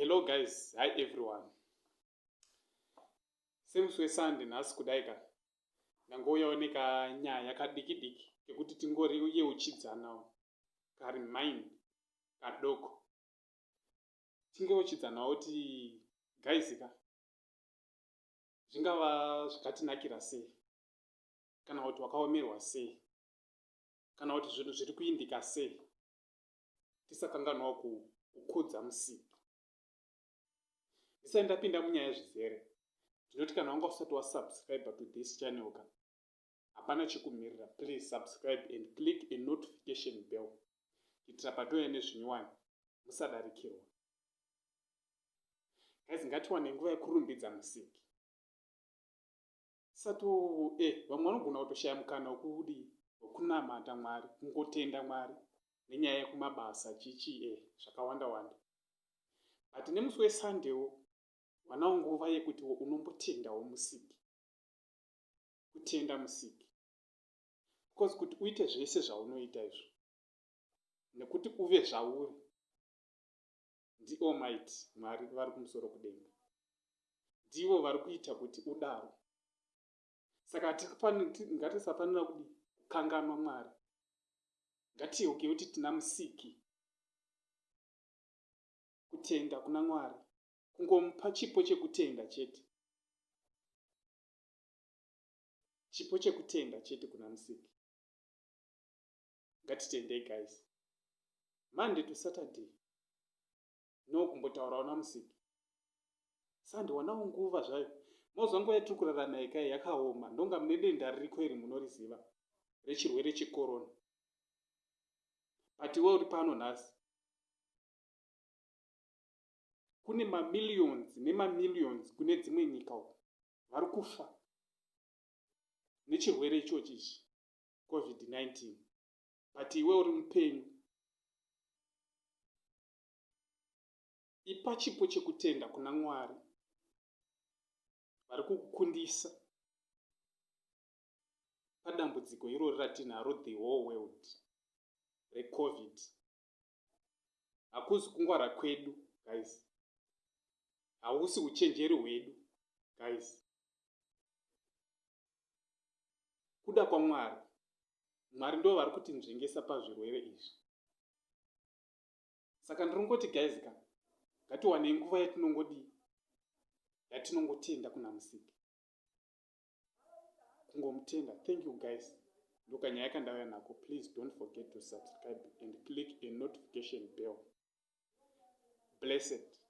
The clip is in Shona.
Hello guys, hi everyone. Semusi weSunday nhasi kudai ka ndangouyawo nekanyaya kadiki diki kekuti tingori yeuchidzanawo kari mine kadoko tingeuchidzanawo kuti guys ka zvingava zvakatinakira sei kana kuti wakaomerwa sei kana kuti zvinhu zviri kuindika sei tisakanganwawo kukudza musiki ndisati ndapinda munyaya zvizere ndinoti kana wanga usati wasubscribe to this channel ka hapana chekumirira please subscribe and click a notification bell kuitira patouya nezvinyowani musadarikirwa guys ngatiwane nguva yekurumbidza musiki Sato eh vamwe vanogona kutoshaya mukana wekudii wekunamata Mwari, kungotenda Mwari nenyaya yekumabasa chichi eh zvakawanda wanda. But nemusi weSunday wo wanawo nguva yekuti unombotendawo musiki. Kutenda musiki. Because kuti uite zvese zvaunoita izvo nekuti uve zvauri ndiAlmighty Mwari vari kumusoro kudenga. Ndivo vari kuita kuti udaro. Saka ngatisafanira kudii kukanganwa Mwari. Ngatiyeuke kuti tina Musiki. Kutenda kuna Mwari kungomupa chipo chekutenda chete. Chipo chekutenda chete kuna Musiki. Ngatitendei guys. Monday to Saturday no kumbotaurawo namusiki sandi wanawo nguva zvayo moziva nguva yatiri kurarama ikai yakaoma ndonga mune denda ririko iri munoriziva rechirwere chekorona but iwe uri pano nhasi kune mamillions nemamillions kune dzimwe nyika uko vari kufa nechirwere ichochi ichi covid-19 but iwe uri mupenyu Ipa chipo chekutenda kuna Mwari vari kukukundisa padambudziko irori ratinaro the whole world recovid. Hakuzi kungwara kwedu guys, hausi uchenjeri hwedu guys. Kuda kwaMwari, Mwari ndo vari kutinzvengesa pazvirwere izvi. Saka ndinongoti guys ka ngatiwanei nguva yatinongodii yatinongotenda kuna musiki kungomutenda. Thank you guys, ndokanyaya kandauya nako. Please don't forget to subscribe and click a notification bell. Blessed.